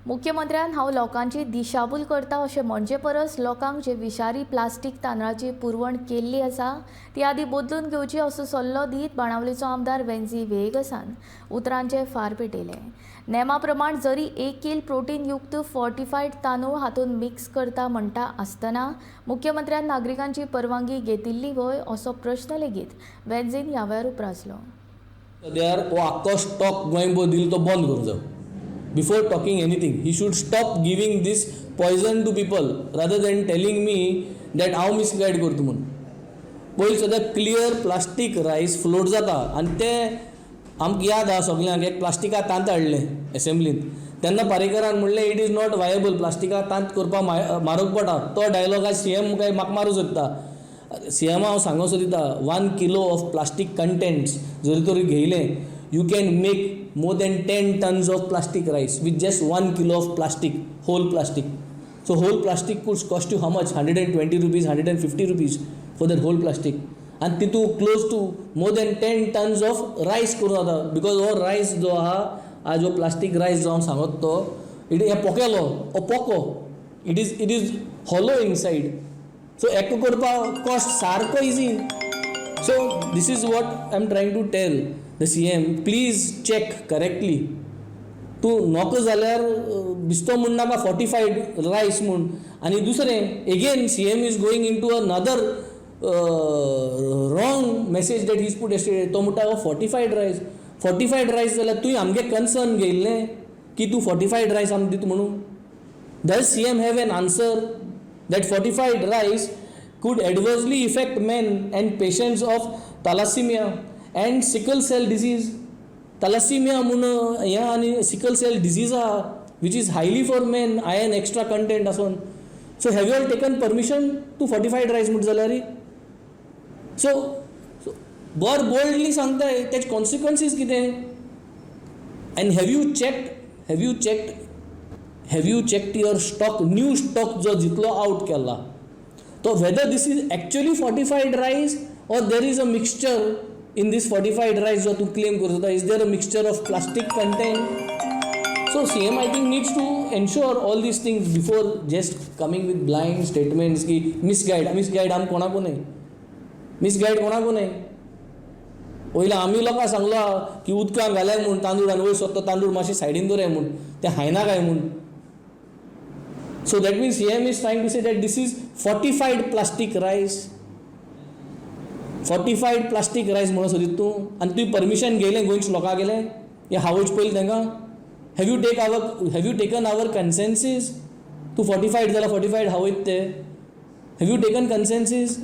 मुख्यमंत्र्यान हांव लोकांची दिशाभूल करता अशें म्हणचे परस लोकांक जे विशारी प्लास्टीक तांदळाची पुरवण केल्ली आसा ती आदी बदलून घेवची असो सल्लो दीत बाणावलीचो आमदार वेन्झी व्हिएगसान उतरांचे फार पेटयले. नेमा प्रमाण जरी 1 कील प्रोटीन युक्त फॉर्टिफायड तांदूळ हातूंत मिक्स करता म्हणटा आसतना मुख्यमंत्र्यान नागरिकांची परवानगी घेतिल्ली व्हय असो प्रश्न लेगीत वेन्झीन ह्या वेळार उप्रासलो. सद्यार हो आख्खो स्टॉक गोंयभर दिलो तो बंद करूंक जाय. Before talking anything, he should stop giving this poison to people rather than telling me that हांव मिसगायड करता म्हूण. पयलीं सद्याक क्लियर प्लास्टीक रायस फ्लोट जाता आनी ते आमकां याद आहा सगल्यांक, एक प्लास्टिका तांत हाडलें एसेंब्लीन, तेन्ना पारेकरान म्हणलें, "It is not viable, प्लास्टिका तांत करपाक म्हारग पडटा." तो डायलॉग आज सी एम काय म्हाका मारूंक सोदता. सी एमा हांव सांगूंक सोदिता, 1 kilo of plastic contents जरी तर घेयलें, you can make more than 10 tons of plastic rice with just 1 kilo of plastic, whole plastic. So whole plastic could cost you how much? ₹120, ₹150 for that whole plastic. आनी तितू close to more than 10 tons of rice करूं जाता, because हो rice जो आहा आज, हो plastic rice जो हांव सांगत तो it हे पोकेलो हो पोको, it is hollow inside. So हेका करपाक कॉस्ट सारको easy. So this is what I am trying to tell the CM. Please check correctly. तूं नको जाल्यार बिस्तो म्हूण नाका फॉर्टिफायड रायस म्हूण. आनी दुसरें, again CM is going into another wrong message that he's put yesterday. तो म्हणटा हो फॉर्टिफायड रायस. फॉर्टिफायड रायस जाल्यार तुवें आमगे कन्सर्न घेयल्लें की तूं फॉर्टिफायड रायस आमकां दिता म्हणून? Does CM have an answer that fortified rice could adversely affect men and patients of thalassemia and sickle cell disease? Thalassemia म्हूण हें आनी सिकल सेल डिजीज आहा, which is highly for men, iron extra content आसून. So have you all taken permission to fortified rice म्हणटा जाल्यार? So बर boldly सांगताय, तेजे कॉन्सिक्वन्सीस कितें? And have you checked your stock, new stock जो जितलो आउट केला तो, whether this is actually fortified rice or there is a mixture in this fortified rice जो तूं क्लेम करता? Is there a mixture of plastic content? So CM, I think, needs to ensure all these things before just coming with blind statements की misguide. Misguide आम कोणाकू न्हय, misguide कोणाकू न्हय. पयलीं आमी लोकांक सांगलो की उदकान घालाय म्हूण तांदूळ आनी वयर सोदता तांदूळ मातशें सायडीन दवराय म्हूण, तें खायना काय म्हूण. So that means CM is trying to say that this is fortified plastic rice. Fortified plastic rice म्हणून सोदीत तूं आनी तुवें परमिशन घेयलें गोंयच्या लोकां गेलें हें हावच पयलीं तांकां? Have you taken our consensus? तूं फॉर्टिफायड जाल्यार फॉर्टिफायड हावयत ते. Have you taken consensus?